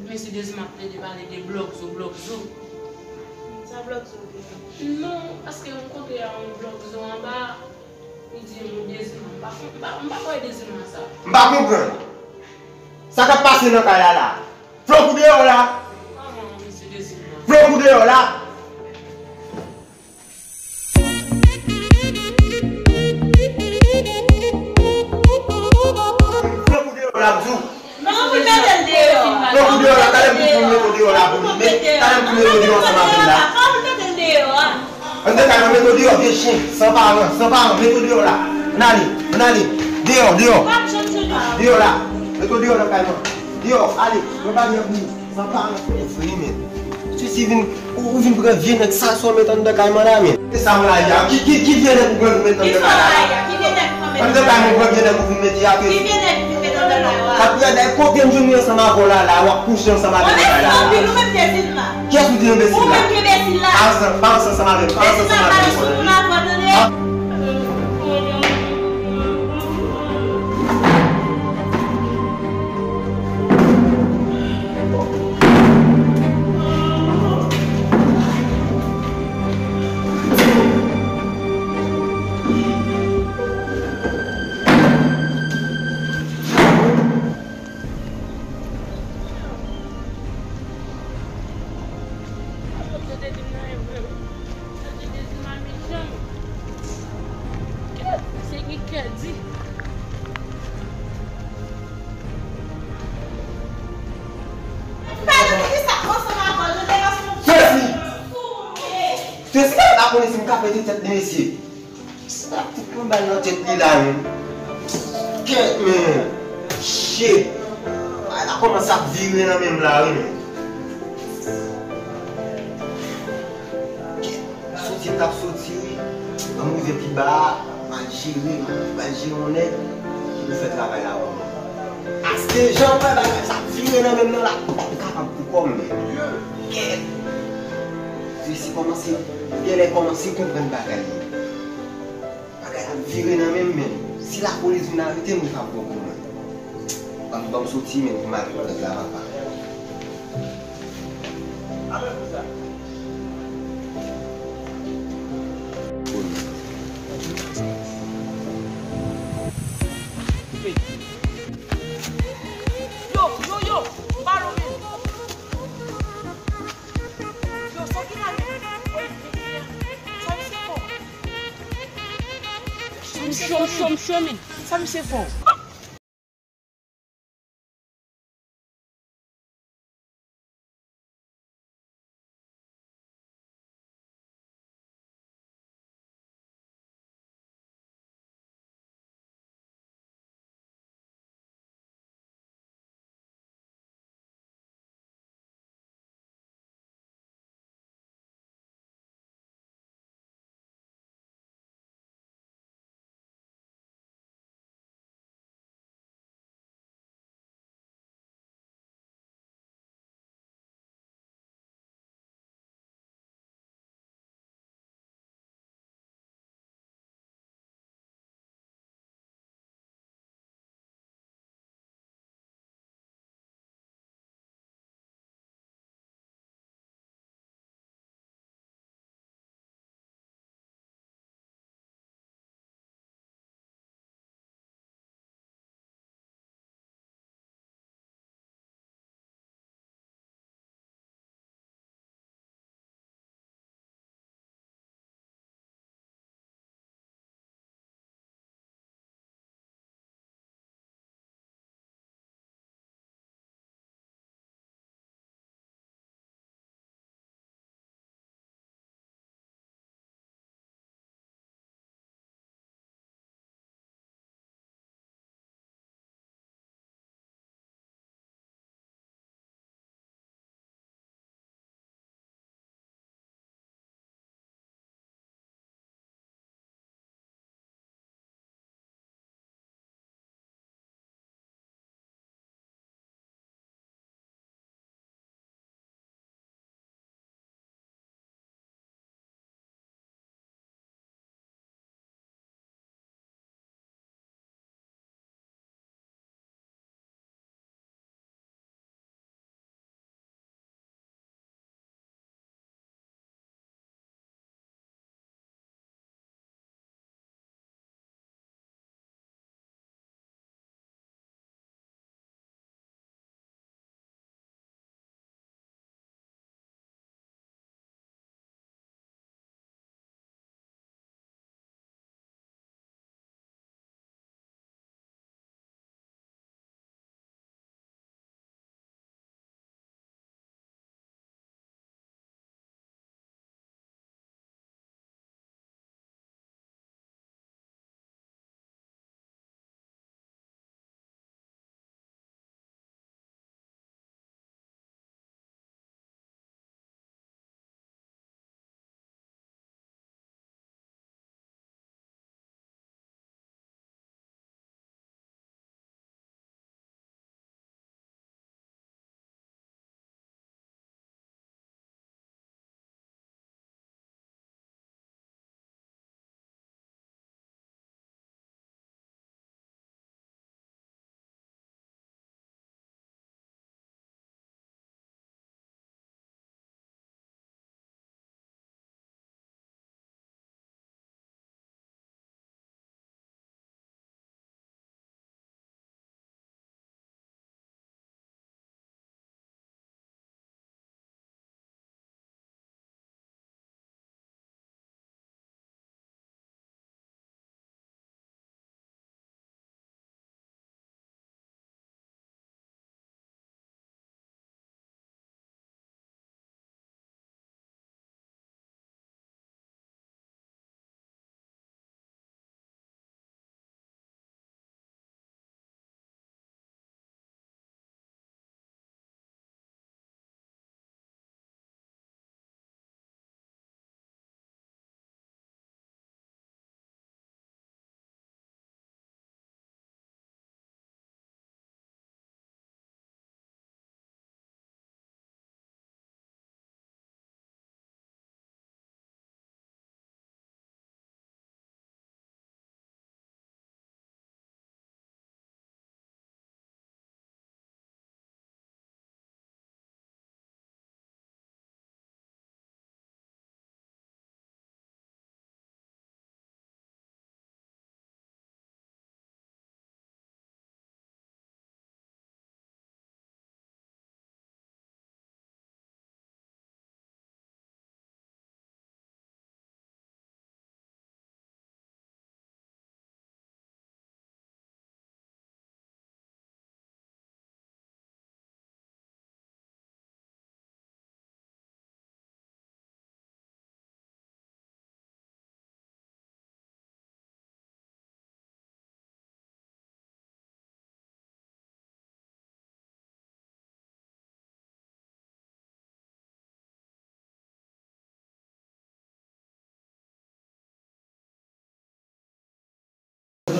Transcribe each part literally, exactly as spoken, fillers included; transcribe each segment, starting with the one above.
Mesye Dezim ap plede pale de blòk zo, blòk zo. Sa blòk zo gen? Non, paske m kontre a yon blòk zo anba, li di m Dezim, m pa konn, m pa, m pa kwè Dezim nan sa. M pa konprann. Sa k ap pase nan kay la la? Flo kou deyò la. Kòman mesye Dezim nan? Flo kou deyò la. Flo kou deyò la, m di w. Non, pou mete l deyò. Flo kou deyò la, talè m tou pou mete w deyò la pou li. Men, talè m tou mete w deyò ansanm avè l la. Kòman pou mete l deyò a? Ann nan kay mwen, mete w deyò, vye chen, san paran, san paran, mete w deyò la. Ann ale, ann ale. Deyò, deyò. Deyò la. Mete w deyò nan kay mwen. Deyò, ale, mwen pa gen pou ou. San paran, fè fri, men. Sesi vin, ou, ou vin pran vye nèg sal sa w met anndan kay manda, men. Se sa m la di a. Ki, ki, ki vye nèg ou pran vin met anndan kay la? Anndan kay mwen, pran vye nèg ou vin mete a, ke. Ki vye nèg ou vin met anndan kay la? Sa pral dèyè kote m jwenn ou ansanm avè w la, la, w ap kouche ansanm avè m nan kay la. Ou anpil, ou menm Dezim la. Kiyès ou di enbesil la? Ou menm ki enbesil la. Pa ansanm, pa ansanm avè m, pa ansanm avè m. Dezim la pale sou moun avè w, tande. Sa te di m nan e vre wi. Sa te di m a mechan. Kè, se gen kè di. Sesi! Sesi, m pa konnen si m ka pete tèt li, mesye. Sa tout yon bal nan tèt li la, men. Kèt, men. Shit. Bagay la kòmanse ap vire nan men m la, wi, men. Kèt. Soti m t ap soti, wi. Ban m rive pi ba a, m al jere, m al jere yon nèg ki pou fè travay la pou mwen. Paske jan m wè bagay sa ap vire nan men m nan la, m kapab pou kò m, men. Kèt. Jesi kòmanse, genlè kòmanse konprann bagay yo. Bagay ap vire nan men m, men si lapolis vin arete m, li p ap bon pou mwen. Ban m, ban m soti, men, pou m al pran nèg la, papa. Yo, yo, yo, balo men. Yo, sa ki la menm? Sa misye fò? Sa misye fò, men? Sa misye fò?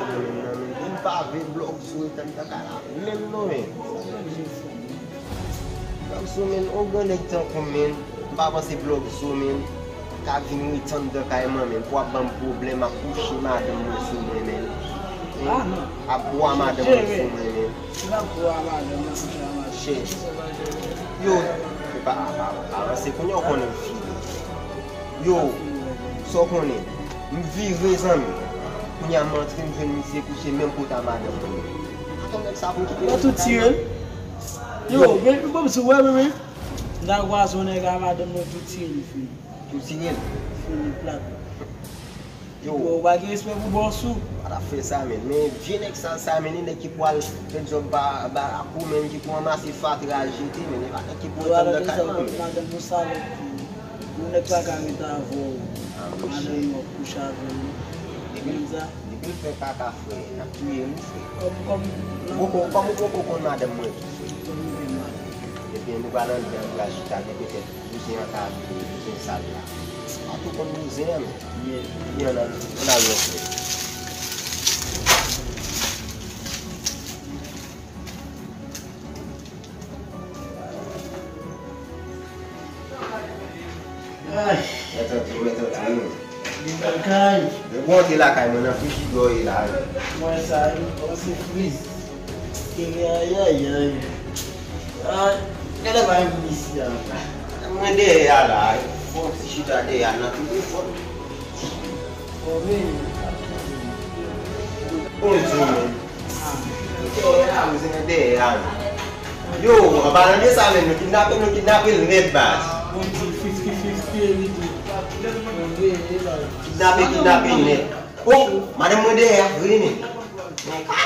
pase nan men m nan, men. Men m pa vle Blòkzo ret anndan kay la menm non, men. Blòkzo, men, on gran nèg tankou m, men, m pa panse Blòkzo, men, ka vin ret anndan kay mwen, men, pou ap ban m pwoblèm, ap kouche madanm mwen sou mwen, men. Ap bwa madanm mwen sou mwen, men. Chè, yo, se pa, pa, pa ranse, kounye a w konnen m fini. Yo, sa w konnen, m vire, zanmi. Kounye a m antre, m jwenn misye kouche menm kote a madanm mwen. Atann nèg sa pou m kite. Yo, tou tire l. Yo, men, bon, si w wè, men, men. M ta kwaze yon nèg a madanm mwen tou tire l fini. Tou tire l. Fini plat. Yo. Yo, ou pa gen respè pou bòs ou. Pa ta fè sa, men. Men vye nèg sal sa, men, li nèg ki pral fè djòb ba, ba lakou, men, ki pou ranmase fatra jete, men, li pa nèg ki pou ret anndan kay mwen, men. Madanm ou salòp, men. Yon nèg pa ka ret avè w. Madanm ou ap kouche avè l. Depi l, depi l fè kaka, frè, n ap touye l, wi, frè. Kòm, kòm, kòm ou poko konn madanm mwen tou, frè. Ebyen, nou pral anndan, nou pral chita, gen petèt bouzen an ka vini, bouzen sal la. Pa tou konn bouzen an, men. Ebyen, ann al, ann al, mon frè. Ay. Mèt antre, mèt antre. Li lakay. Men bon, te lakay mwen nan frijidè w ye la, wi. Mwen sa, wi, kòmanse friz. Kere, ay, ay, ay. Ay, genlè pa yon moun isi a. Mwen dèyè a la, wi. Fò ti chita dèyè a nan telefòn. Bon, men. Bonjou, men. Dèyè a, men, se nan dèyè a, men. Yo, anpalan de sa menm, nou kidnape, nou kidnape l nèt, baz. Kidnape, kidnape nèt. Oh, madanm mwen dèyè a, vre, men. Men, ka